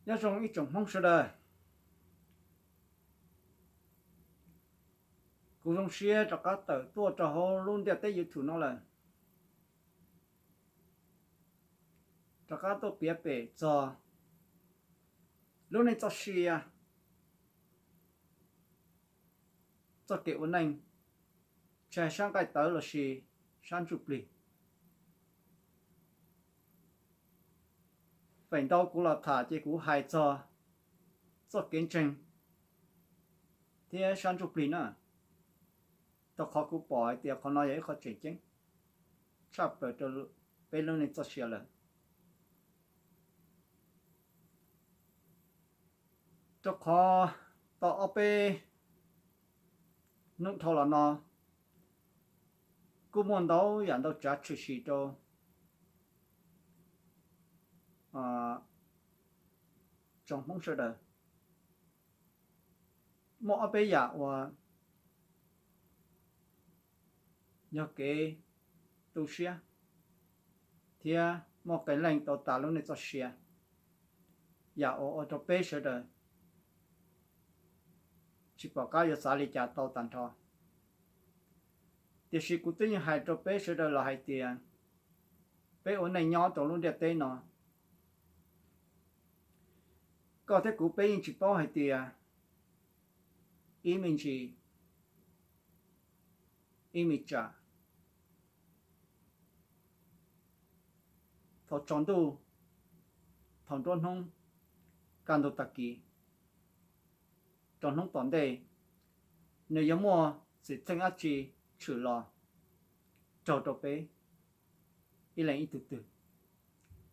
Nyob zoo ib tsoom Hmoob sawv daws, kuv zoo siab rov qab tawm tuaj rau hauv lub ntiaj teb YouTube no lawm, rov qab tuaj piav pem txog lub neej txoj sia, txoj kev ua neej, tsis hais sab nqaij tawv los sis sab ntsuj plig. Feem ntau kuv los tham ces kuv hais txog txoj kev ntseeg thiab sab ntsuj plig na, rau qhov kuv pom hais tias qhov no yog ib qho tseem ceeb tshaj plaws rau peb lub neej txoj sia lawm. Rau qhov tau ob peb hnub dhau los no kuj muaj ntau yam ntau tsav tshwm sim rau tsoom Hmoob sawv daws. Muaj ob peb yam uas yog kev tu siab thiab muaj qee leej tau tas lub neej txoj sia, yam uas ua rau peb sawv daws tsis pom qab yuav xav li cas tau tag nrho. Tiam sis kuv twb yeej hais rau peb sawv daws los hais tias peb ua neej nyob rau lub ntiaj teb no, koj thiab kuv peb yeej tsis paub hais tias ib me ntsis, ib me tsam, thaum tsaus ntuj, thaum nruab hnub, kaj ntug tag kis, rau hnub tom ntej, nws yuav muaj xwm txheej dab tsi tshwm los raug rau peb ib leeg ib tug twg.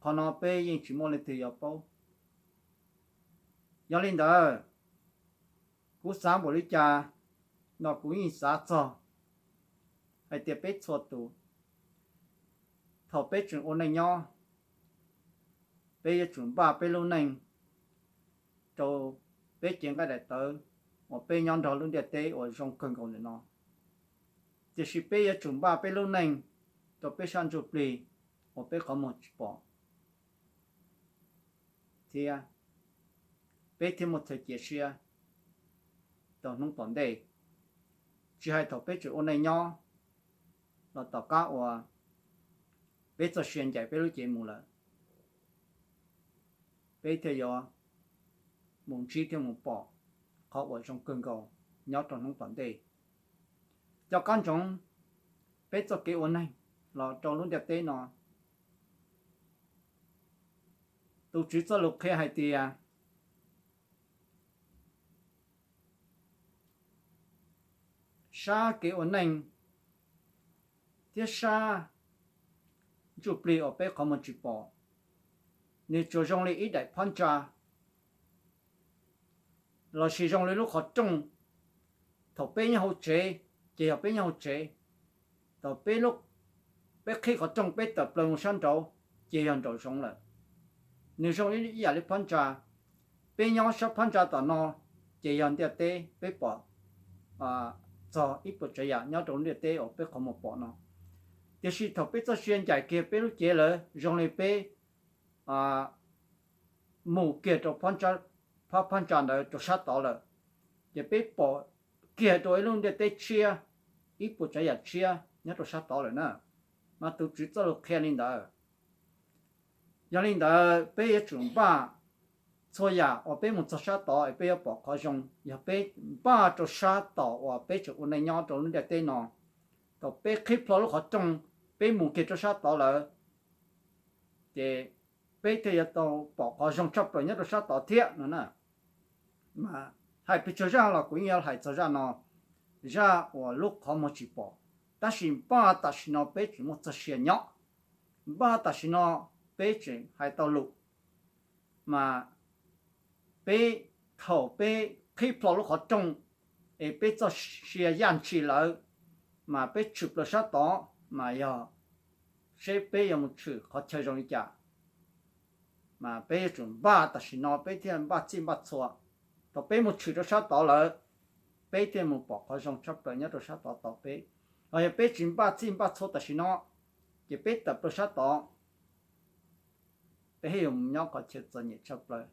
Qhov no peb yeej tsis muaj leej twg yuav paub. Yog li ntawd, kuv xav npaum li cas no kuv yeej xav txog hais tias peb txhua tus, thaum peb tseem ua neej nyob, peb yuav tsum npaj peb lub neej rau peb cev nqaij daim tawv uas peb nyob nrog lub ntiaj teb uas zoo kawg nkaus ntawm no. Tiam sis peb yuav tsum npaj peb lub neej rau peb sab ntsuj plig uas peb qhov muag tsis pom, thiab peb thiaj muaj chaw cia siab rau hnub tom ntej, tsis hais thaum peb tseem ua neej nyob los tom qab uas peb txoj sia ncaim peb lub cev mus lawm, peb thiaj yuav mus ntsib thiab mus pom qhov uas zoo kawg nkaus nyob rau hnub tom ntej. Cov qab ntsoov peb txoj kev ua neeg los rau lub ntiaj teb no, tus Tswv txoj lus qhia hais tias sab kev ua neej thiab sab ntsuj plig uas peb qhov muag tsis pom, nws tsuas zoo li ib daim phab ntsa lossis zoo li lub qhov rooj. Thaum peb nyob hauv tsev, ces yog peb nyob hauv tsev. Thaum peb, peb qhib qhov rooj peb tawm plaws mus sab nraud, ces yog nraum zoov lawm. Nws zoo ib yam li phab ntsa. Peb nyob sab phab ntsa tom no, ces yog ntiaj teb peb pom txog ib puas tsav yam nyob rau ntiaj teb uas peb qhov muag pom no. Tiam sis thaum peb txoj sia ncaim kiag peb lub cev lawm, zoo li peb mus kiag rau phab, phab ntsa ntawd rau sab tod lawm, ces peb pom kiag rau ib lub ntiaj teb tshiab, ib puas tsav yam tshiab nyob rau sab tod lawm na. Mas tus Tswv txoj lus qhia li ntawd. Yog li ntawd peb yuav tsum npaj txhua yam uas peb mus txog sab tod es peb yuav pom qhov zoo. Yog peb npaj rau sab tom uas peb tseem ua neej nyob rau lub ntiaj teb no, thaum peb qhib plho lub qhov rooj, peb mus kiag rau sab tod lawm, ces peb thiaj yuav tau pom qhov zoo tshaj plaws nyob rau sab tod thiab no na. Mas hais pes tsawg zaj los kuv yeej yuav hais txog zaj no, zaj uas lub qhov muag tsis pom. Tab sis npaj tam sim no peb tseem muaj txoj sia nyob, npaj tam sim no peb tseem hais tau lus, mas peb, thaum peb qhib plho lub qhov rooj es peb txoj sia yaj ntshis lawm, mas peb tshwm plaws sab tod mas yog seb peb yuav mus tshwm qhov chaw zoo li cas. Mas peb yuav tsum npaj tam sim no peb thiaj npaj txhij npaj txhua. Thaum peb mus tshwm rau sab tod lawm, peb thiaj mus pom qhov zoo tshaj plaws nyob rau sab tod tos peb. Los yog peb tsis npaj txhij npaj txhua tam sim no, ces peb tawm plaws sab tod, peb yuav mus nyob qhov chaw txom nyem tshaj plaws.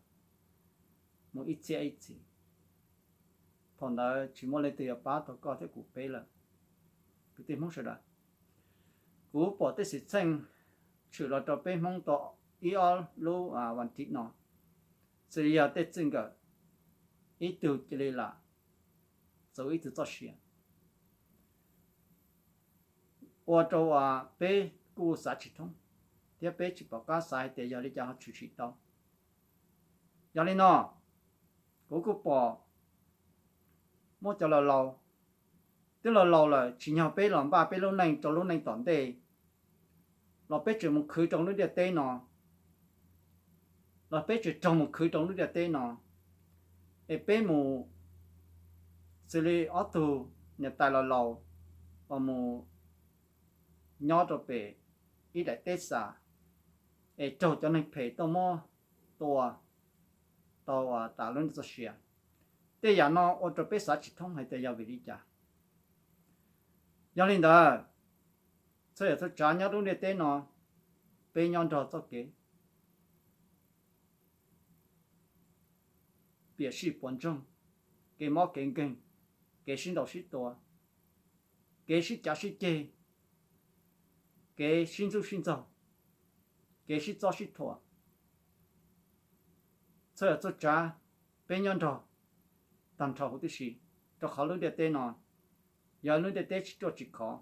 mus ib txhiab ib txhis. Thaum ntawd tsis muaj leej twg yuav pab tau koj thiab kuv peb lawm. Kwv tij Hmoob sawv daws, kuv pom tej xwm txheej tshwm los rau peb Hmoob tau ib ob lub vas thiv no, xws li yog tej txij nkawm ib tug cia li lam txwv ib tug txoj sia, ua rau peb kuj xav tsis thoob, thiab peb tsis pom qab xav hais tias yog li cas ho tshwm sim tau. Yog li no, kuv kuj pom muab cov laus laus, twb laus laus lawm, tsis nyog peb los npaj peb lub neej rau lub neej tom ntej, los peb tseem mus khwv rau lub ntiaj teb no, los peb tseem raug mus khwv rau lub ntiaj teb no, es peb mus xws li ob tug niam tais laus laus uas mus nyob rau pem ib daim teb xas, es raug cov neeg phem tuaj muab tua tau tas lub neej txoj sia. Tej yam no ua rau peb xav tsis thoob hais tias yog vim li cas. Yog li ntawd, txhua yam txhua tsav nyob lub ntiaj teb no, peb nyob nrog txoj kev piam sij puas ntsoog, kev mob kev nkeeg, kev sib ntaus sib tua, kev sib cav sib ceg, kev sib ntxub sib ntxaug, kev sib txob sib thuam. Txhua yam txhua tsav peb nyob nrog tag nrho huv tib si, rau qhov lub ntiaj teb no yog lub ntiaj teb tsis ruaj tsis khov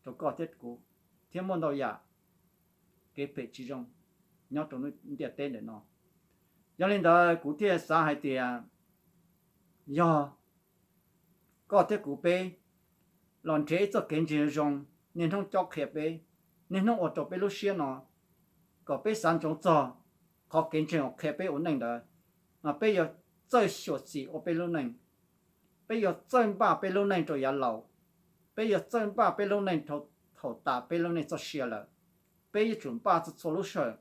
rau koj thiab kuv, thiab muaj ntau yam kev phem tsis zoo nyob rau lub ntiaj teb ntawm no. Yog li ntawd kuv thiaj xav hais tias yog koj thiab kuv peb los nrhiav ib txoj kev ntseeg zoo, niaj hnub cob qhia peb, niaj hnub ua rau peb lub siab no, kom peb xav ntsoov txog qhov kev ntseeg uas qhia peb ua neej ntawd, mas peb yuav txawj xyuam xim ua peb lub neej. Peb yuav txawj npaj peb lub neej rau yav laus. Peb yuav txawj npaj peb lub neej rau thaum tas peb lub neej txoj sia lawm. Peb yuav tsum npaj txhua txhua lub sij hawm.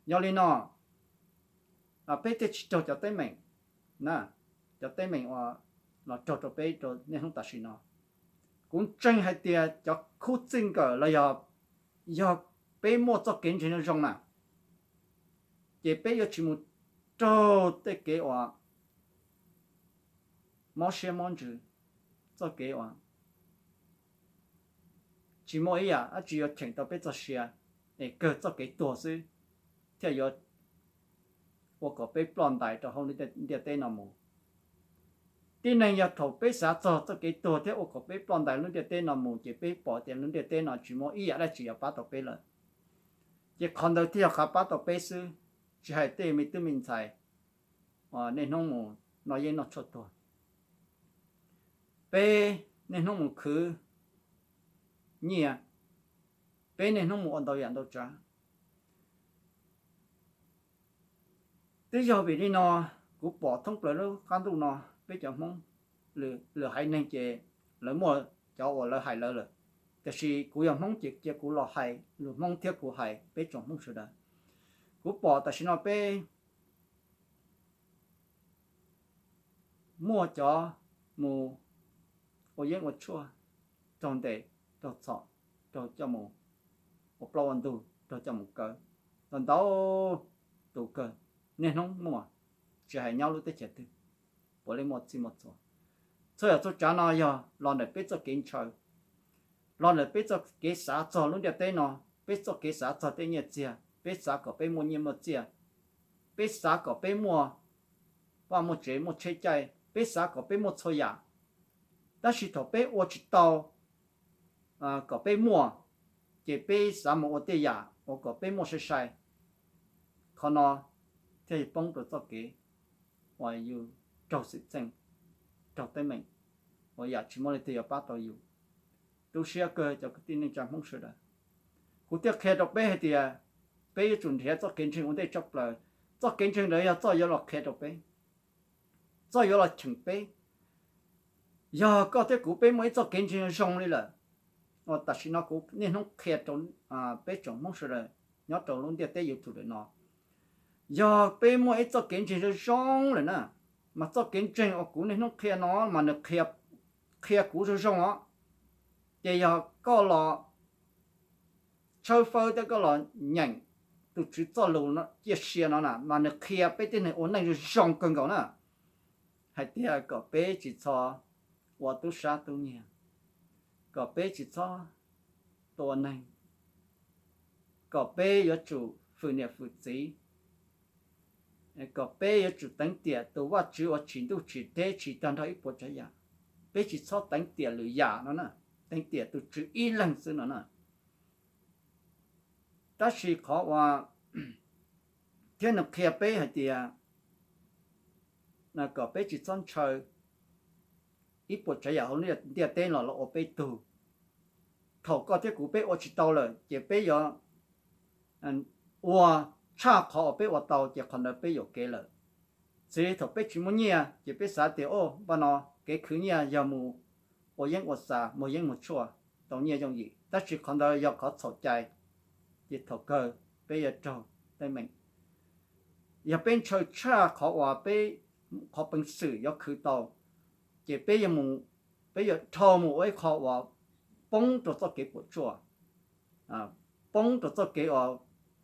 Yog li no, peb thiaj tsis raug cov teeb meem, cov teeb meem uas los raug rau peb rau niaj hnub tam sim no. Kuv ntseeg hais tias cov khub txij nkawm los yog, yog peb muaj txoj kev ntseeg zoo zoo na, ces peb yuav tsis mus raug tej kev uas mob siab mob ntsws, txoj kev uas tsis muaj ib yam dab tsi yuav cheem tau peb txoj sia, es kawg txoj kev tuag xwb thiaj yuav ua kom peb ploj ntais rau hauv ntiaj teb no mus. Tib neeg yog thaum peb xav txog txoj kev tuag thiab ua kom peb ploj ntais lub ntiaj teb no mus ces peb pom tias lub ntiaj teb no tsis muaj ib yam dab tsi yuav pab tau peb lawm. Ces qhov ntawd thiaj yog qhov pab tau peb xwb, tsis hais tej me tub me ntxhais uas niaj hnub mus noj yeeb noj tshuaj tuag. Peb niaj hnub mus khwv nyiaj, peb niaj hnub mus ua ntau yam ntau tsav. Twb yog vim li no, kuv pom thoob plaws lub qab ntuj no, peb cov Hmoob, lwm haiv neeg ces lawv muaj cov uas lawv hais lawv lawm, tiam sis kuv yog Hmoob ces cia kuv los hais lus Hmoob thiab kuv hais peb tsoom Hmoob sawv daws. Kuv pom tam sim no peb muaj cov mus ua yeeb ua tshuaj, raug ntes, raug txhom, raug coj mus ua plaub ua ntug, raug coj mus kaw, ntau ntau tus kawg, niaj hnub muaj, tsis hais nyob lub teb chaws twg, puav leej muaj txhij muaj txhua. Txhua yam txhua tsav no yog los ntawm peb txoj kev ntshaw, los ntawm peb txoj kev xav txog lub ntiaj teb no, peb txoj kev xav txog tej nyiaj txiag, peb xav kom peb muaj nyiaj muaj txiaj, peb xav kom peb muaj vaj muaj tsev muaj tsheb caij, peb xav kom peb muaj txhua yam. Tab sis thaum peb ua tsis tau kom peb muaj, ces peb xav mus ua tej yam uas kom peb muaj sai sai. Qhov no thiaj poob rau txoj kev uas yus raug xwm txheej, raug teeb meem, uas yam tsis muaj leej twg yuav pab tau yus. Tu siab kawg cov kwv tij neej tsa Hmoob sawv daws. Kuv thiaj qhia rau peb hais tias peb yuav tsum nrhiav txoj kev ntseeg ua ntej tshaj plaws. Txoj kev ntseeg ntawd yog txoj yuav los qhia rau peb, txoj yuav los cheem peb. Yog koj thiab kuv peb muaj ib txoj kev ntseeg zoo li lawm, uas tam sim no kuv niaj hnub qhia rau peb tsoom Hmoob sawv daws nyob rau lub ntiaj teb YouTube lawm no, yog peb muaj ib txoj kev ntseeg zoo zoo lawm na, mas txoj kev ntseeg uas kuv niaj hnub qhia no mas nws qhia kuv zoo zoo os. Ces yog koj los tshawb fawb thiab koj los nyeem tus Tswv txoj lus ciaj sia no na mas nws qhia peb tib neeg ua neej zoo kawg nkaus na, hais tias kom peb tsis txhob ua tub sab tub nyiag, kom peb tsis txhob tua neeg, kom peb yuav tsum fwm niam fwm txiv, kom peb yuav tsum teev tiam tus Vajtswv uas tsim ntuj tsim teb tsim tag nrho ib puas tsav yam. Peb tsis txhob teev tiam lwm yam no na, teev tiam tus Tswv ib leeg xwb no na. Tab sis qhov uas thiab nws qhia peb hais tias kom peb tsis txhob ntshaw ib puas tsav yam hauv ntiaj teb los los ua peb tug. Thaum koj thiab kuv peb ua tsis tau lawm ces peb yuav ua tshaj qhov uas peb ua tau ces qhov ntawd peb yuam kev lawm. Txij thaum peb tsis muaj nyiaj ces peb xav tias, o, npaj no kev khwv nyiaj yog mus ua yeeb ua xas, muag yeeb muag tshuaj, tau nyiaj yooj yim, tab sis qhov ntawd yog qhov txhaum cai, ces thaum kawg peb yuav raug teeb meem. Yog peb ntshaw tshaj qhov uas peb, qhov peev xwm yuav khwv tau, ces peb yuav mus, peb yuav dhau mus ua ib qho uas poob rau txoj kev puas tsuaj, poob rau txoj kev uas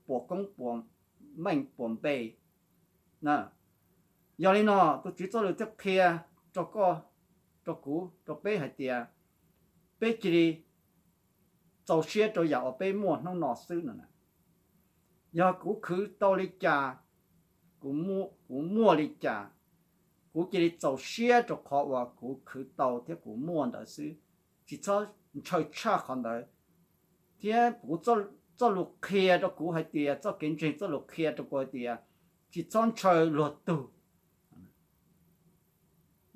puas koob puas meej puas npe. Yog li no, tus Tswv txoj lus thiaj qhia rau koj, rau kuv, rau peb hais tias peb cia li txaus siab rau yam uas peb muaj hnub no xwb no. Yog kuv khwv tau li cas, kuv muaj li cas, kuv cia li txaus siab rau qhov uas kuv khwv tau thiab kuv muaj ntawd xwb, tsis txhob ntshaw tshaj qhov ntawd. Thiab kuv, txoj lus qhia rau kuv hais tias, txoj kev ntseeg txoj lus qhia rau kuv hais tias tsis txhob ntshaw luag tug.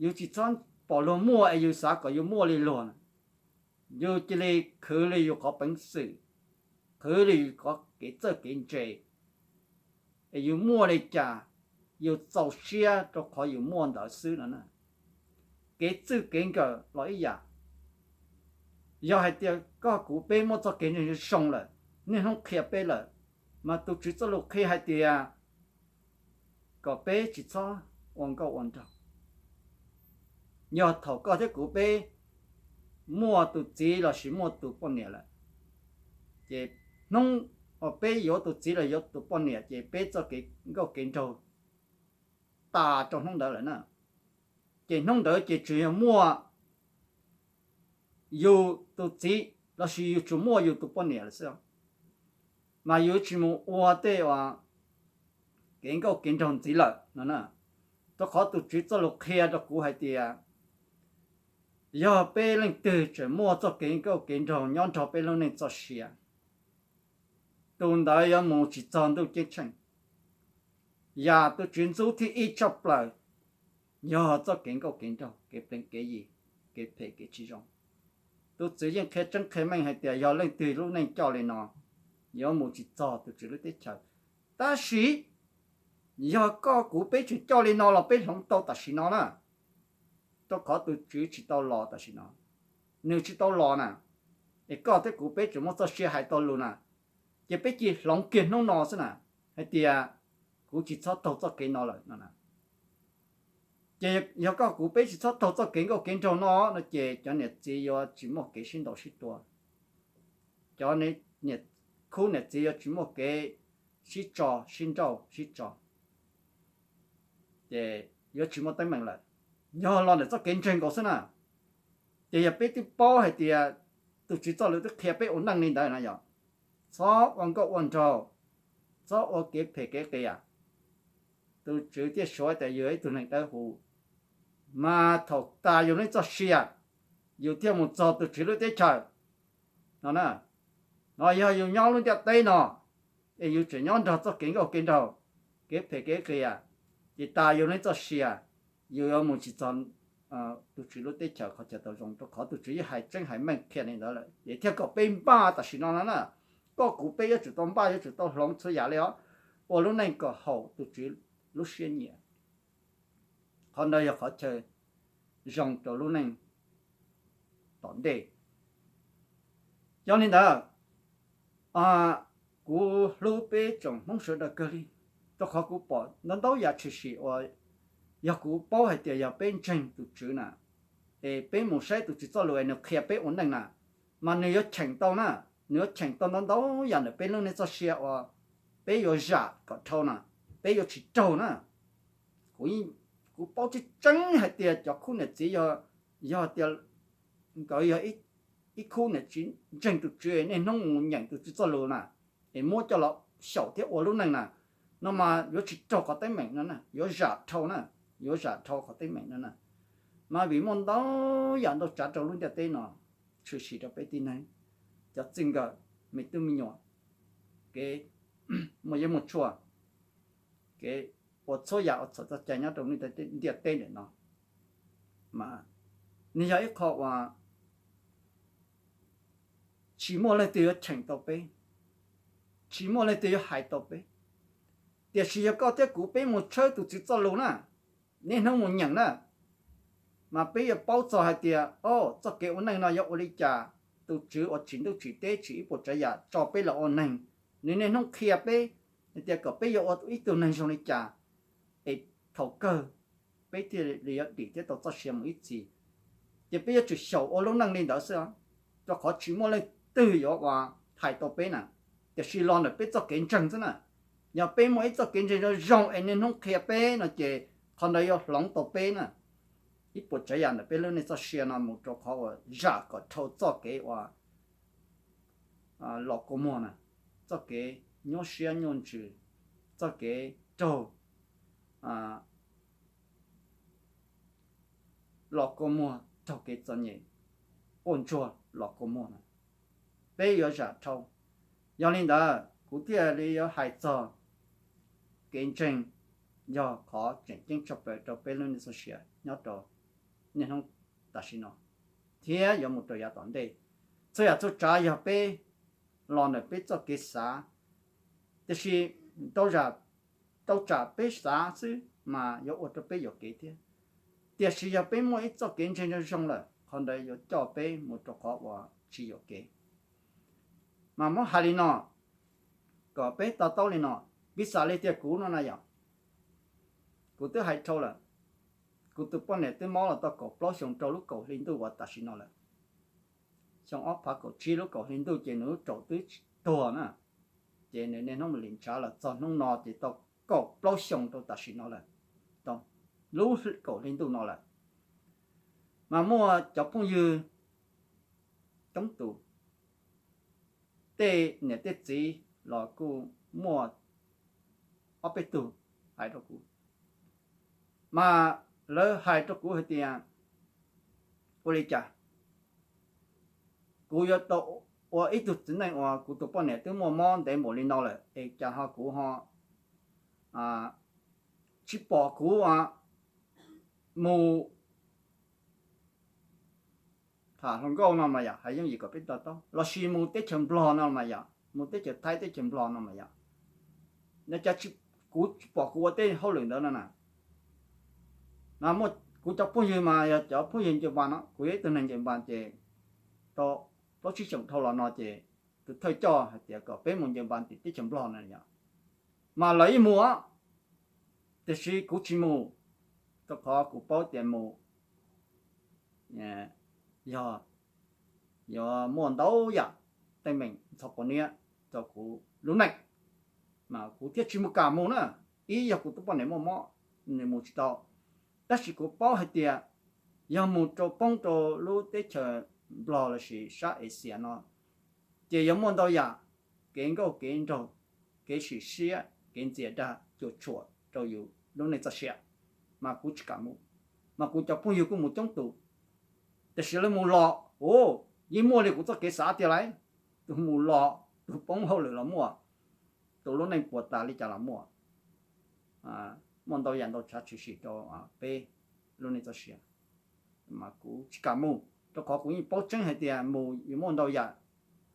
Yus tsis txhob pom luag muaj es yus xav kom yus muaj li luag. Yus cia li khwv li yus qhov peev xwm, khwv li yus qhov kev txawj kev ntse, es yus muaj li cas, yus txaus siab rau qhov yus muaj ntawd xwb no. Kev txwj kev nkawm los ib yam. Yog hais tias koj kuv peb muaj txoj kev ntseeg zoo lawm, niaj hnub qhia peb lawm, mas tus Tswv txoj lus qhia hais tias kom peb tsis txhob ua nkauj ua nraug. Yog thaum koj thiab kuv peb muaj tus txiv lossis muaj tus poj niam lawm, ces hnub uas peb yuav tus txiv los yuav tus poj niam ces peb txoj kev nkauj kev nraug tas rau hnub ntawd lawm na. Ces hnub ntawd ces tsuas yog muaj yus tus txiv lossis yus tsuas muaj yus tus poj niam lawm xwb, mas yus tsis mus ua tej uas kev nkauj kev nraug ntxiv lawm no. Rau qhov tus Tswv txoj lus qhia rau kuv hais tias yog peb leej twg tseem muaj txoj kev nkauj kev nraug nyob nrog peb lub neej txoj sia, tus ntawd yuav mus tsis txog ntuj ceeb tsheej. Yam tus Tswv ntxub thib ib tshaj plaws yog txoj kev nkauj kev nraug, kev pleev kev yi, kev phem kev tsis zoo. Tus Tswv yeej qhia tseeb qhia meej hais tias yog leej twg lub neej coj li no, yuav mus tsis txog tus Tswv lub teb chaws. Tab sis yog koj kuv peb tseem coj li no los peb hloov tau tam sim no na, rau qhov tus Tswv tsis tau los tam sim no, nws tsis tau los na, es koj thiab kuv peb tseem muaj txoj sia hais tau lus na, ces peb cia li hloov kiag hnub no xwb na, hais tias kuv tsis txhob taug txoj kev no lawm no. Ces yog koj kuv peb tsis txhob taug txoj kev nkauj kev nraug no no ces cov niam txiv yuav tsis muaj kev sib ntaus sib tua, cov khub niam txiv yuav tsis muaj kev sib tso, sib nrauj sib tso, ces yuav tsis muaj teeb meem lawm. Yog los ntawm txoj kev ntseeg nkaus xwb na. Ces yog peb twb paub hais tias tus Tswv txoj lus twb qhia peb ua neej li ntawd no yog txhob ua nkauj ua nraug, txhob ua kev phem kev qias, tus Tswv thiaj suav tias yus yog ib tug neeg dawb huv, mas thaum tas yus lub txoj sia, yus thiaj mus txog tus Tswv lub teb chaws no na. No yog yus nyob lub ntiaj teb no, es yus tseem nyob nrog txoj kev nkauj kev nraug, kev phem kev qias, ces tas yus lub txoj sia, yus yuav mus tsis txog tus Tswv lub teb chaws qhov chaw tau zoo, rau qhov tus Tswv yeej hais tseeb hais meej qhia li ntawd lawm. Ces thiaj kom peb npaj tam sim no no na, koj kuv peb yuav tsum tau npaj, yuav tsum tau hloov txhua yam li os, ua lub neej kom haum tus Tswv lub siab nyiam. Qhov ntawd yog qhov chaw zoo rau lub neej tom ntej. Yog li ntawd, kuv hlub peb tsoom Hmoob sawv daws kawg li, rau qhov kuv pom ntau ntau yam tshwm sim uas yog kuv paub hais tias yog peb ntseeg tus Tswv na, es peb mus saib tus Tswv txoj lus es nws qhia peb ua neej na, mas nws yuav cheem tau na, nws yuav cheem tau ntau ntau yam ntawm peb lub neej txoj sia uas peb yuav zam kom dhau na, peb yuav tsis raug na. Kuv, kuv paub tseeb tseeb hais tias cov khub niam txiv yog, yog tias nkawd yog ib khub niam txiv ntseeg tus Tswv, niaj hnub mus nyeem tus Tswv txoj lus na, es muab coj los xyaum thiab ua lub neej na, no mas yuav tsis raug qhov teeb meem no na, yuav zam dhau na, yuav zam dhau qhov teeb meem no na. Mas vim muaj ntau yam ntau tsav rau lub ntiaj teb no, tshwm sim rau peb tib neeg, cov txij nkawm, me tub me nyuam, kev muaj yeeb muaj tshuaj, kev ua txhua yam uas txhaum txoj cai nyob rau ntiaj teb ntawm no, mas nws yog ib qho uas tsis muaj leej twg yuav cheem tau peb, tsis muaj leej twg yuav hais tau peb. Tiam sis yog koj thiab kuv peb mus tshawb tus Tswv txoj lus na, niaj hnub mus nyeem na, mas peb yuav paub txog hais tias, o, txoj kev ua neej no yuav ua li cas, tus Tswv uas tsim ntuj tsim teb tsim ib puas tsav yam tso peb los ua neeg, nws niaj hnub qhia peb hais tias kom peb yuav ua ib tug neeg zoo li cas, es thaum kawg peb thiaj li yuav dim thiab tau txoj sia mus ib txhis. Ces peb yuav tsum xyaum ua lub neej li ntawd xwb, rau qhov tsis muaj leej twg yuav ua hais tau peb na, tiam sis los ntawm peb txoj kev ntseeg xwb na. Yog peb muaj ib txoj kev ntseeg zoo zoo es niaj hnub qhia peb no ces qhov ntawd yuav hloov tau peb na, ib puas tsav yam ntawm peb lub neej txoj sia no mus rau qhov uas zam kom dhau txoj kev uas los kua muag na, txoj kev nyuaj siab nyuaj ntsws, txoj kev raug los kua muag, raug kev txom nyem, quaj ntsuag los kua muag na, peb yuav zam dhau. Yog li ntawd kuv thiaj li yuav hais txog kev ntseeg yog qhov tseem ceeb tshaj plaws rau peb lub neej txoj sia nyob rau niaj hnub tam sim no thiab yuav mus rau yav tom ntej. Txhua yam txhua tsav yog peb los ntawm peb txoj kev xav, tiam sis rau tsam peb xav xwb mas yuav ua rau peb yuam kev thiab. Tiam sis yog peb muaj ib txoj kev ntseeg zoo zoo lawm, qhov ntawd yuav coj peb mus rau qhov uas tsis yuam kev. Mas muab hais li no, kom peb to taub li no, piv xam li tias kuv no na yom, kuv twb hais dhau lawm, kuv tus poj niam twb mob los tau kaum plaub xyoos rau lub kaum hli ntuj uas tam sim no lawm. Xyoo ob phav kaum tsib lub kaum hli ntuj ces nws lub raum twb tuag na, ces nws niaj hnub mus lim ntshav los txog hnub no ces tau kaum plaub xyoos rau tam sim no lawm, tau lub kaum hli ntuj no lawm. Mas muaj cov phooj ywg coob tus, tej niam tej txiv los kuj muaj ob peb tug hais rau kuv, mas lawv hais rau kuv hais tias, ua li cas kuv yuav tau ua ib tug txiv neej uas kuv tus poj niam twb muaj mob ntev npaum li no lawm es cas ho kuv ho tsis pom kuv mus tham hluas nkauj no mas yom, hais yooj yim kom peb to taub, lossis mus teb chaws Nplog no mas yom, mus teb chaws Thaib teb chaws Nplog no mas yom, cas kuv tsis pom kuv ua tej hauj lwm ntawd no na. Mas muaj kuv cov phooj ywg mas yog cov phooj ywg ncaws npas no, kuv yog ib tug neeg ncaws npas ces tau plaub tsib xyoos dhau los no ces tus thawj coj hais tias kom peb mus ncaws npas tim teb chaws Nplog no yom, mas lawv yeej mus, tiam sis kuv tsis mus, rau qhov kuv paub tias mus yog yuav muaj ntau yam teeb meem ntxhov quav niab rau kuv lub neej, mas kuv thiaj tsis mus kam mus na. Ib yog kuv tus poj niam muaj mob, nws mus tsis tau, tab sis kuv paub hais tias yog mus rau poob rau lub teb chaws Nplog lossis sab Axias no ces yuav muaj ntau yam kev nkauj kev nraug, kev sim siab kev ntxias dag cuam tshuam rau yus lub neej txoj sia, mas kuv tsis kam mus. Mas kuv cov phooj ywg kuj mus coob tus, tiam sis lawv mus los, u, yeej muaj li kuv txoj kev xav tiag lauj. Tus mus los, tus poob hauj lwm los muaj, tus lub neej puas tas li cas los muaj. Muaj ntau yam ntau tsav tshwm sim rau peb lub neej txoj sia, mas kuv tsis kam mus, rau qhov kuv yeej paub tseeb hais tias mus yuav muaj ntau yam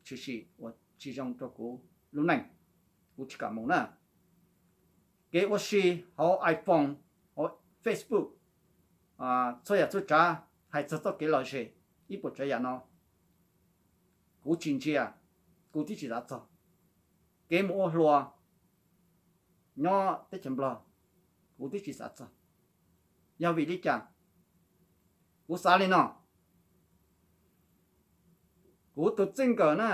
tshwm sim uas tsis zoo rau kuv lub neej, kuv tsis kam mus na. Kev ua si hauv iPhone, hauv Facebook, txhua yam txhua tsav hais txog txoj kev lom zem, ib puas tsav yam no kuv tsis ntsia, kuv twb tsis xav txog. Kev mus ua hluas nyob teb chaws Nplog, kuv twb tsis xav txog. Yog vim li cas? Kuv xav li no, kuv tus txij nkawm na,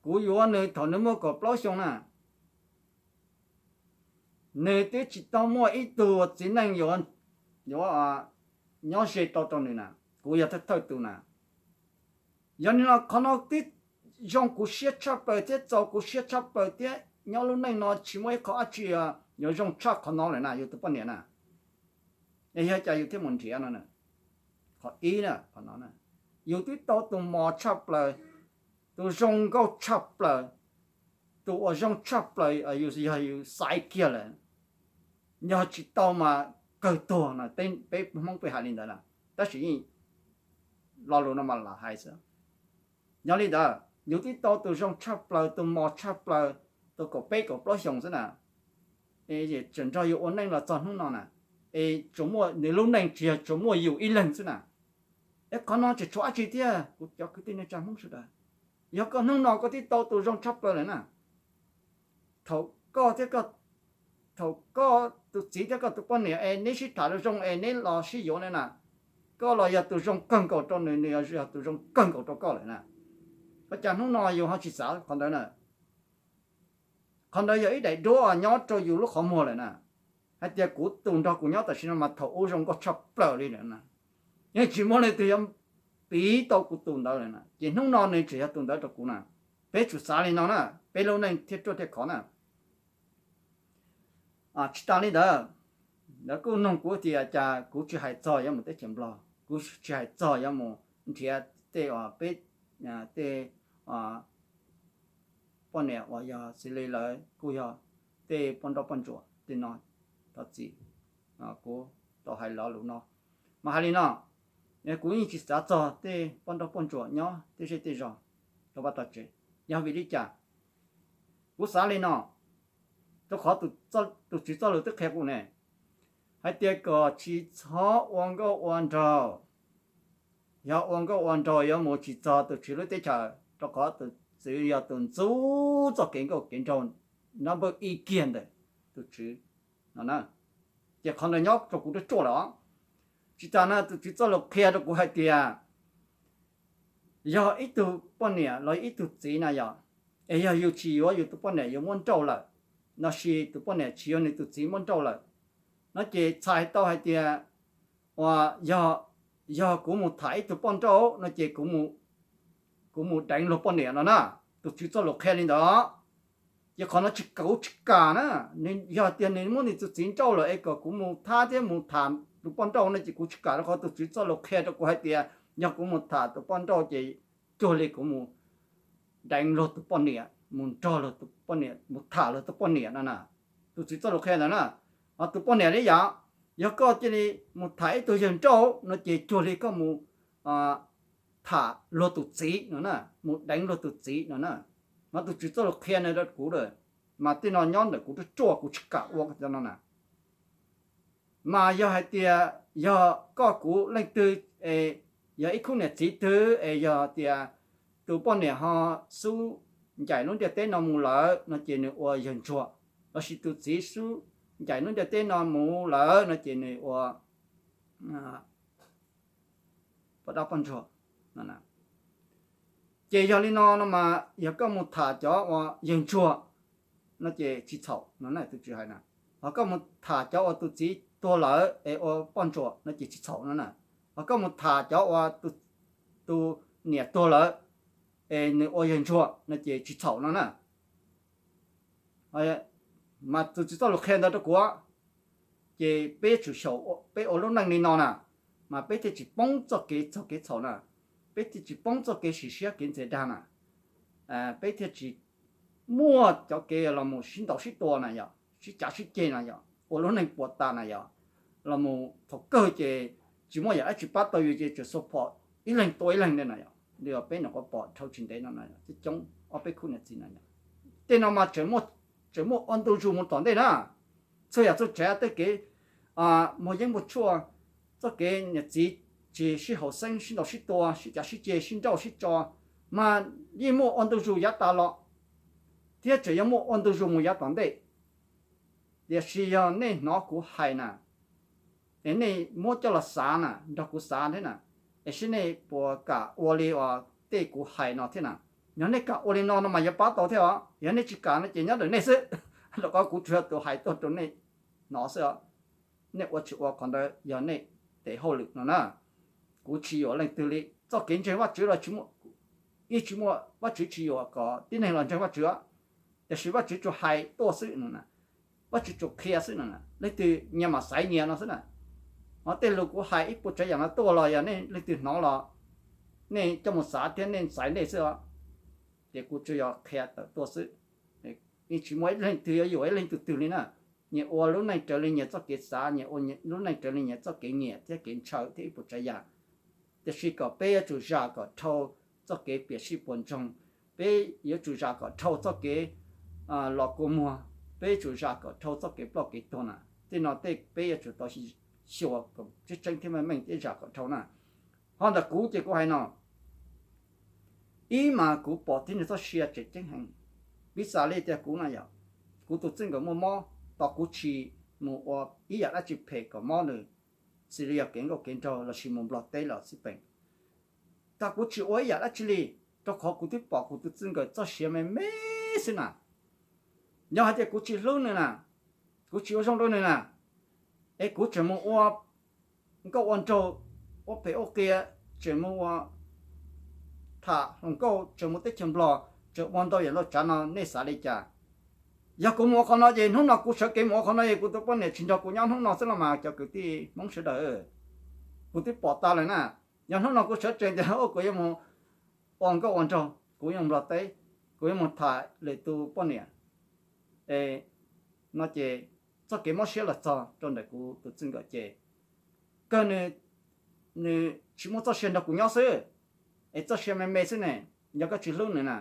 kuv yuav nws thaum nws muaj kaum plaub xyoo na, nws twb tsis tau muaj ib tug txiv neej yuav, yuav nyob ze tau rau nws na, kuv yog thawj thawj tus na. Yog li no qhov no twb zoo kuv siab tshaj plaws thiab txaus kuv siab tshaj plaws thiab nyob lub neej no tsis muaj ib qho dab tsi yuav zoo tshaj qhov no lawm na yus tus poj niam na. Es yog cas yus thiaj mus nrhiav no? Qhov ib na, qhov no, yus twb tau tus mos tshaj plaws, tus zoo nkauj tshaj plaws, tus uas zoo tshaj plaws yus yog yus xaiv kiag lawm. Yog tsis tau mas kawg tuag no, peb Hmoob peb hais li ntawd na, tab sis yeej lo lus no mas lam hais xwb. Yog li ntawd yus twb tau tus zoo tshaj plaws, tus mos tshaj plaws, tus kaum peb kaum plaub xyoos xwb na, tseem nrog yus ua neej los txog hnub no na, es tsuas muaj nws lub neej tsis yog tsuas muaj yus ib leeg xwb na. Es qhov no tseem tshuav dab tsi thiab kuv cov kwv tij neej tsa Hmoob sawv daws? Yog koj hnub no koj twb tau tus zoo tshaj plaws lawm na, thaum koj thiab, thaum koj tus txiv thiab koj tus poj niam es neb sib tham zoo es neb los sib yuav ne na, koj los yog tus zoo kawg nkaus rau nws, nws yog tus zoo kawg nkaus rau koj lawm na. Ua cas hnub no yus ho tsis xav qhov ntawd na? Qhov ntawd yog ib daim duab nyob rau yus lub qhov muag lawm na, hais tias kuv tus nrog kuv nyob tam sim no mas thaum ub zoo nkauj tshaj plaws li lawm na, yeej tsis muaj leej twg yuav piv tau kuv tus ntawd lawm na, ces hnub no nws tseem yog tus ntawd rau kuv na. Peb tsum xav li no na, peb lub neej thiaj ruaj thiaj khov na. Tsis tas li ntawd, lawv kuj nug kuv tias cas kuv tsis hais txog yuav mus teb chaws Nplog, kuv tsis hais txog yuav mus nrhiav tej, peb tej poj niam uas yog xws li lawv kuj yog tej poj nrauj poj ntsuam tej no. Thov txim, kuv tau hais lo lus no. Mas hais li no, kuv yeej tsis xav txog tej poj nrauj poj ntsuam nyob tej zej tej zos rau vaj tau tsev. Yog vim li cas kuv xav li no? Rau qhov tus Tswv txoj lus twb qhia kuv ne, hais tias kom tsis txhob ua nkauj ua nraug. Yog ua nkauj ua nraug yuav mus tsis txog tus Tswv lub teb chaws, rau qhov tus Tswv yog tus ntxub txoj kev nkauj kev nraug nab npawj ib kiag ntawm tus Tswv no na. Ces qhov ntawd nyob rau kuv ruaj ruaj lawm. Tsis tas na, tus Tswv txoj lus qhia rau kuv hais tias yog ib tug poj niam los ib tug txiv na yog, es yog yus tsis yuav yus tus poj niam yuav muab nrauj lawm, los sis tus poj niam tsis yuav nws tus txiv muab nrauj lawm, no ces txhais tau hais tias, uas yog, yog kuv mus tham ib tug poj nrauj no ces kuv mus deev luag poj niam no na. Tus Tswv txoj lus qhia li ntawd. Ces qhov no tsis kam, tsis kam na. Yog tias nws muab nws tus txiv nrauj lawm es kom kuv mus thab thiab mus tham tus poj nrauj no ces kuv tsis kam, rau qhov tus Tswv txoj lus qhia rau kuv hais tias yog kuv mus tham tus poj nrauj ces cuag li kuv mus deev luag tus poj niam, mus nrog luag tus poj niam, mus tham luag tus poj niam no na. Tus Tswv txoj lus qhia ntawd na. Ho tus poj niam li yam, yog koj cia li mus tham ib tug yawg nrauj no ces cuag li koj mus tham luag tus txiv no na, mus deev luag tus txiv no na. Mas tus Tswv txoj lus qhia no rau kuv lawm, mas tej no nyob ntawm kuv ruaj ruaj, kuv tsis kam ua cov no na. Mas yog hais tias yog koj kuv leej twg, es yog ib khub niam txiv twg es yog tias tus poj niam ho xub ncaim lub ntiaj teb no mus lawm no ces nws ua yawg ntsuag, lossis tus txiv xub ncaim lub ntiaj teb no mus lawm no ces nws ua poj dab poj ntsuag no. Ces yog li no no mas yog koj mus tham cov uas yawg ntsuag no ces tsis txhaum no na, tus Tswv hais na. Ho koj mus tham cov uas tus txiv tuag lawm es ua poj ntsuam no ces tsis txhaum no na. Ho koj mus tham cov uas tus niam tuag lawm es nws ua yawg ntsuag no ces tsis txhaum no na. Mas tus Tswv txoj lus qhia ntawd rau kuv, ces peb tsum xyaum peb ua lub neej li no na, mas peb thiaj tsis poob txoj kev txhaum kev txhaum na, peb thiaj tsis poob txoj kev sim siab kev ntxias dag na, peb thiaj tsis muaj cov kev los mus sib ntaus sib tua na yom, sib cav sib ceg na yom, ua lub neej puas tas na yom, los mus thaum kawg ces tsis muaj yam dab tsi pab tau yus ces tseem xua phom ib leeg tua ib leeg na yom, li peb nyuam qhuav pom dhau tsis ntev no na, coob coob ob peb khub niam txiv na yom. Tej no mas tseem muaj ua ntu zus mus tom ntej na. Txhua yam txhua tsav tej kev muag yeeb muag tshuaj, txoj kev niam txiv tsis sib haum xeeb, sib ntaus sib tua, sib cav sib ceg, sib nrauj sib tso, mas yeej muaj ua ntu zus yav tas los, thiab tseem yuav muaj ua ntu zus mus yav tom ntej. Tiam sis yog nej hnov kuv hais na, es nej muab coj los xav na, nrog kuv xav thiab na, es seb nej puas kam ua li uas tej kuv hais no thiab na. Yog nej kam ua li no no mas yuav pab tau thiab os, yog nej tsis kam no ces nyob ntawm nej xwb. Rau qhov kuv tsuas yog tus hais tuaj rau nej hnov xwb os. Nej ua tsis ua qhov ntawd yog nej tes hauj lwm no na. Kuv tsis yuam leej twg li, txoj kev ntseeg Vajtswv los tsis muaj, yeej tsis muaj, Vajtswv tsis yuam kom tib neeg los ntseeg Vajtswv os. Tiam sis Vajtswv tsuas hais tuaj xwb no, Vajtswv tsuas qhia xwb no, leej twg nyias mam xaiv nyias no xwb na. Ho tej lus kuv hais ib puas tsav yam no tuaj los yog nej leej twg hnov los nej coj mus xav thiab nej xaiv nej xwb os. Ces kuv tsuas yog qhia tawm tuaj xwb, yeej tsis muaj ib leej twg yuav yuam ib leej twg twg li na. Nyias ua lub neej raws li nyias txoj kev xav, nyias ua lub neej raws li nyias txoj kev nyiam thiab kev ntshaw thiab ib puas tsav yam. Tiam sis kom peb yuav tsum zam kom dhau txoj kev piam sij puas ntsoog, peb yuav tsum zam kom dhau txoj kev los kua muag, peb yuav tsum zam kom dhau txoj kev ploj kev tuag na. Tej no tej peb yuav tsum tau xyuas kom tseeb tseeb thiab meej meej thiab zam kom dhau na. Ho ntawm kuv ces kuv hais no, ib mas kuv pom tib neeg txoj sia tseem ceeb heev. Piv xam li tias kuv no yog, kuv tus txij nkawm muaj mob, tos kuv tsis mus ua ib yam dab tsi phem kom mob nws, xws li yog kev nkauj kev nraug lossis mus Nplog teb los xij peem, tos kuv tsis ua ib yam dab tsi li, rau qhov kuv twb pom kuv tus txij nkawm txoj sia me me xwb na. Yog hais tias kuv tsis hlub nws na, kuv tsis ua zoo rau nws na, es kuv tseem mus ua nkauj ua nraug, ua phem ua qias, tseem mus ua tham hluas nkauj, tseem mus teb chaws Nplog, tseem ua ntau yam ntau tsav no, nej xav li cas? Yog kuv mus ua qhov no ces hnub no kuv sawv kev mus ua qhov no es kuv tus poj niam tsis nrog kuv nyob hnub no xwb los mas cov kwv tij Hmoob sawv daws, kuv twb pom tas lawm na. Yog hnub no kuv sawv tsees tias kuv yuav mus ua nkauj ua nraug, kuv yuav mus Nplog teb, kuv yuav mus tham lwm tus poj niam, es no ces txoj kev mob siab los txog rau ntawm kuv tus txij nkawm ces kawg nws, nws tsis muaj txoj sia nrog kuv nyob xwb, es txoj sia me me xwb ne. Yog koj tsis hlub nws na,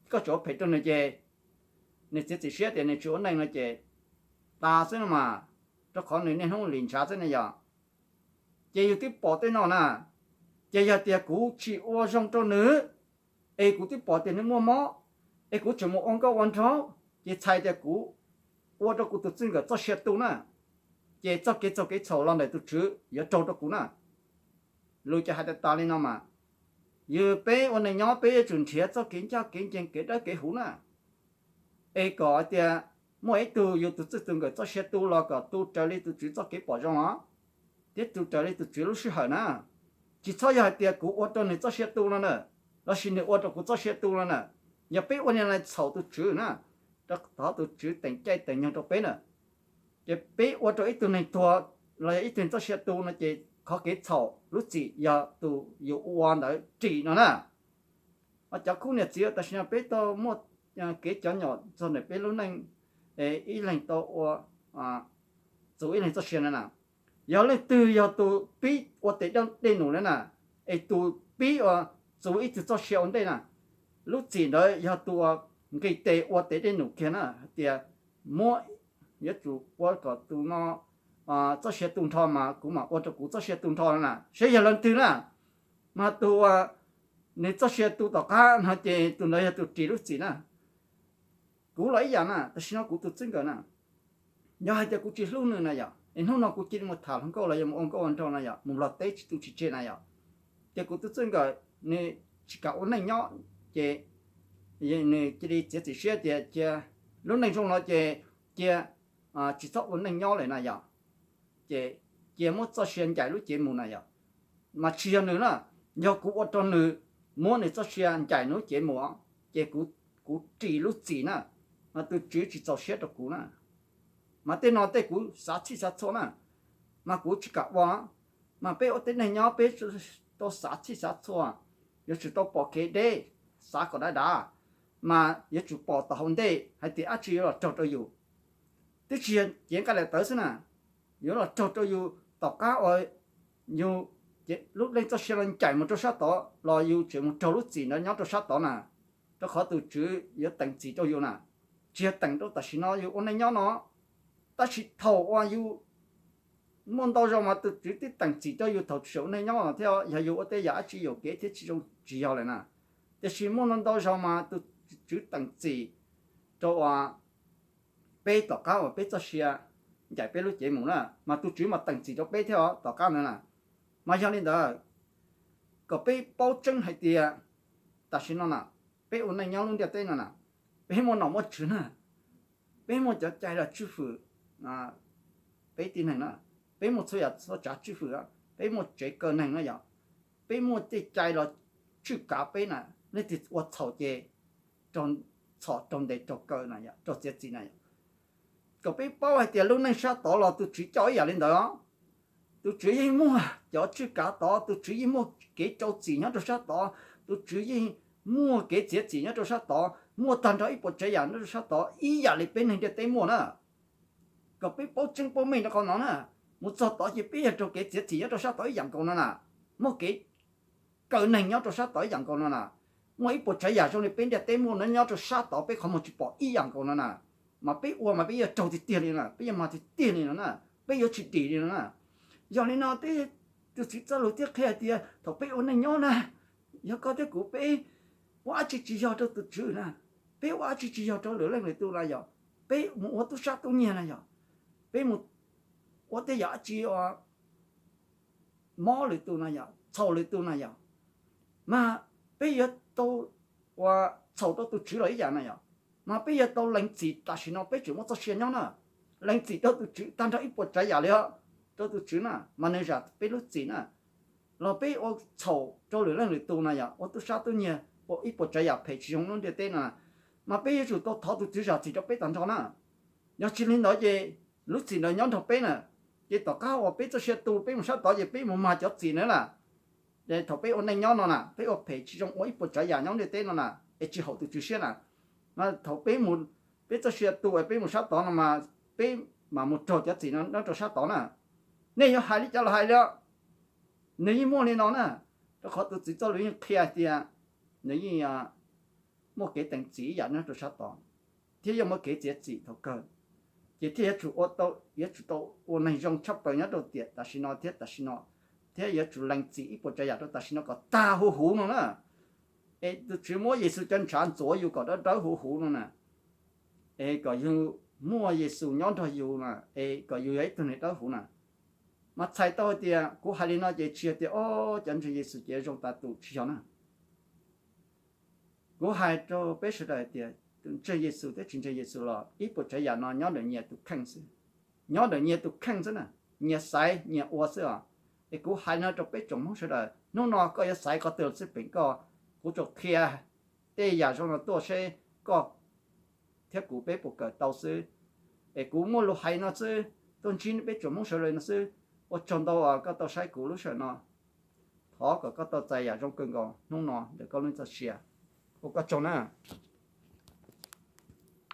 koj tseem ua phem rau nws ces nws txiav txim siab tias nws tsis ua neej no ces tas xwb no mas, rau qhov nws niaj hnub lim ntshav xwb ne yog. Ces yus twb pom tej no na, ces yog tias kuv tsis ua zoo rau nws, es kuv twb pom tias nws muaj mob, es kuv tseem mus ua nkauj ua nraug, ces txhais tias kuv ua rau kuv tus txij nkawm txoj sia tu na, ces txoj kev txaug kev txhaum los ntawm tus Tswv yuav raug rau kuv na. Lus ces hais tas tas li no mas, yus peb ua neej nyob peb yuav tsum nrhiav txoj kev ncaj kev ncees kev dawb kev huv na. Es kom hais tias muaj ib tug yus tus txij tus nkawm txoj sia tu los kom tu raws li tus Tswv txoj kev pom zoo os, thiab tu raws li tus Tswv lub sij hawm na. Tsis txhob yog hais tias kuv ua rau nws txoj sia tu no na, lossis nws ua rau kuv txoj sia tu no na. Yog peb ua li no txhaum tus Tswv na, rau qhov tus Tswv teem caij teem nyoog rau peb na. Ces peb ua rau ib tug neeg tuag los yog ib tug neeg txoj sia tu no ces qhov kev txhaum lub txim yog tus yus ua ntawd ris no na. Ho cov khub niam txiv tam sim no peb tau muaj kev cov nyom txog ntawm peb lub neej, ib leeg tau ua, txuv ib leeg txoj sia no na. Yog leej twg yog tus pib ua tes dej num na na, es tus pib ua txuv ib tug txoj sia ua ntej na, lub txim ntawd yog tus uas nqis tes ua tes dej num kiag na hais tias muab, yuav tsum ua kom tus no txoj sia tu nrho mas kuv mam ua rau kuv txoj sia tu nrho no na, seb yog leej twg na. Mas tus uas nws txoj sia tu tom qab no ces tus ntawd yog tus ris lub txim na. Kuv los ib yam na, tam sim no kuv tus txij nkawm na, yog hais tias kuv tsis hlub nws na yom, es hnub no kuv cia li mus tham hluas nkauj los yog mus ua nkauj ua nraug na yom, mus Nplog teb tsis tu tsis tseg na yom, ces kuv tus txij nkawm nws tsis kam ua neej nyob, ces nws cia li txiav txim siab tias cia lub neej zoo no ces cia tsis txhob ua neej nyob lawm na yom, ces cia muab txoj sia ncaim lub cev mus na yom. Mas tsis yog nws na, yog kuv ua rau nws muab nws txoj sia ncaim nws lub cev mus, ces kuv ris lub txim na, mas tus Tswv tsis txaus siab rau kuv na. Mas tej no tej kuv xav txhij xav txhua na, mas kuv tsis kam ua. Mas peb ua tib neeg nyob peb tau xav txhij xav txhua, yuav tsum tau pom kev deb, xav kom dav dav, mas yuav tsum pom tom hauv ntej hais tias dab tsi yuav los raug rau yus. Twb tsis yog cev nqaij daim tawv xwb na, yuav los raug rau yus tom qab uas yus lub neej txoj sia los ncaim mus rau sab tod los yus tseem mus raug lub txim ntawd nyob rau sab tod na. Rau qhov tus Tswv yuav teem txim rau yus na, tsis yog teem rau tam sim no yus ua neej nyob no, tab sis thaum uas yus muaj ntau zaus mas tus Tswv twb teem txim rau yus thaum tseem ua neej nyob no thiab, yog yus ua tej yam dab tsi yuam kev thiab tsis zoo tsis yog lawm na. Tiam sis muaj ntau ntau zaus mas tus Tswv teem txim rau uas peb tom qab uas peb txoj sia ncaim peb lub cev mus na, mas tus Tswv mas teem txim rau peb thiab os tom qab ntawd na. Mas yog li ntawd, kom peb paub tseeb hais tias tam sim no na, Peb ua neej nyob lub ntiaj teb no na, peb muaj nom muaj tswv na, peb muaj cov cai los tswj fwm peb tib neeg na, peb muaj txhua yam txhua tsav tswj fwm, peb muaj tsev kaw neeg na yom, peb muaj tej cai los tswj kav peb na, leej twg ua txhaum ces raug txhom raug ntes raug kaw na yom, raug txiav txim na yom. Kom peb paub hais tias lub neej sab tod los tus Tswv coj ib yam li ntawd os. Tus Tswv yeej muaj cov tswj kav tod, tus Tswv yeej muaj kev rau txim nyob rau sab tod, tus Tswv yeej muaj kev txiav txim nyob rau sab tod, muaj tag nrho ib puas tsav yam nyob rau sab tod ib yam li peb neeg ntiaj teb muaj na. Kom peb paub tseeb paub meej rau qhov no na, mus txog tod ces peb yog raug kev txiav txim nyob rau sab tod ib yam nkaus no na, muaj kev kaw neeg nyob rau sab tod ib yam nkaus no na, muaj ib puas tsav yam zoo li peb ntiaj teb muaj no nyob rau sab tod peb qhov muag tsis pom ib yam nkaus no na, mas peb ua mas peb yuav raug tiag tiag li no, peb yuav mag tiag tiag li no na, peb yuav tsis dim li no na. Yog li no tej tus Tswv txoj lus thiaj qhia hais tias thaum peb ua neej nyob na, yog koj thiab kuv peb ua dab tsi tsis yog rau tus Tswv na, peb ua dab tsi tsis yog rau lwm leej lwm tus na yom, peb mus ua tub sab tub nyiag na yom, peb mus ua tej yam dab tsi mob lwm tus na yom, txhaum lwm tus na yom, mas peb yuav tau ua txhaum rau tus Tswv los ib yam na yom, mas peb yuav tau lees txim tam sim no peb tseem muaj txoj sia nyob na, lees txim rau tus Tswv tag nrho ib puas tsav yam li os, rau tus Tswv na mas nws zam peb lub txim na. Los peb ua txhaum rau lwm leej lwm tus na yom, ua tub sab tub nyiag ua ib puas tsav yam phem tsis zoo lub ntiaj teb no na, mas peb yuav tsum tau thov tus Tswv zam txim rau peb tag nrho na. Yog tsis li ntawd ces lub txim ntawd nyob nrog peb na, ces tom qab uas peb txoj sia tu peb mus sab tod ces peb mus mag cov txim na lawm. Ces thaum peb ua neej nyob no na peb ua phem tsis zoo ua ib puas tsav yam nyob ntiaj teb no na, es tsis haum tus Tswv siab na, mas thaum peb mus, peb txoj sia tu es peb mus sab tod no mas peb mam mus raug cov txim no nyob rau sab tod na. Nej yuav hais li cas los hais li, nws yeej muaj li no na, rau qhov tus Tswv txoj lus yeej qhia tias nws yeej muaj kev teem txim ib yam nyob rau sab tod, thiab yuav muaj kev txiav txim thaum kawg, ces thiaj yuav tsum ua tau, yuav tsum tau ua neeg zoo tshaj plaws nyob rau tiam tam sim no thiab tam sim no, thiab yuav tsum lees txim ib puas tsav yam rau tam sim no kom tag huv huv no na. Es tus Tswv muab Yexus cov ntshav ntxuav yus kom dawb dawb huv huv no na, es kom yus muaj Yexus nyob nrog yus na, es kom yus yog ib tug neeg dawb huv na. Mas txhais tau hais tias kuv hais li no ces tsis yog tias o, cov ntseeg Yexus ces zoo tas tus, tsis yog na. Kuv hais rau peb sawv daws hais tias tus ntseeg Yexus thiab tsis ntseeg Yexus los ib puas tsav yam no nyob ntawm nyias tus kheej xwb, nyob ntawm nyias tus kheej xwb na, nyias xaiv nyias ua xwb os. Es kuv hais no rau peb tsoom Hmoob sawv daws, hnub no koj yuav xaiv qhov twg los xij peem koj, kuv tsuas qhia tej yam zoo no tuaj seb koj thiab kuv peb puas kawm tau xwb. Es kuv muaj lus hais no xwb, tuaj ntsib peb tsoom Hmoob sawv daws no xwb. Ua tsaug ntau uas koj tau saib kuv lub sij hawm no. Thov kom koj tau txais yam zoo kawg nkaus hnub no ntawm koj lub txoj sia. Ua koj tsaug na.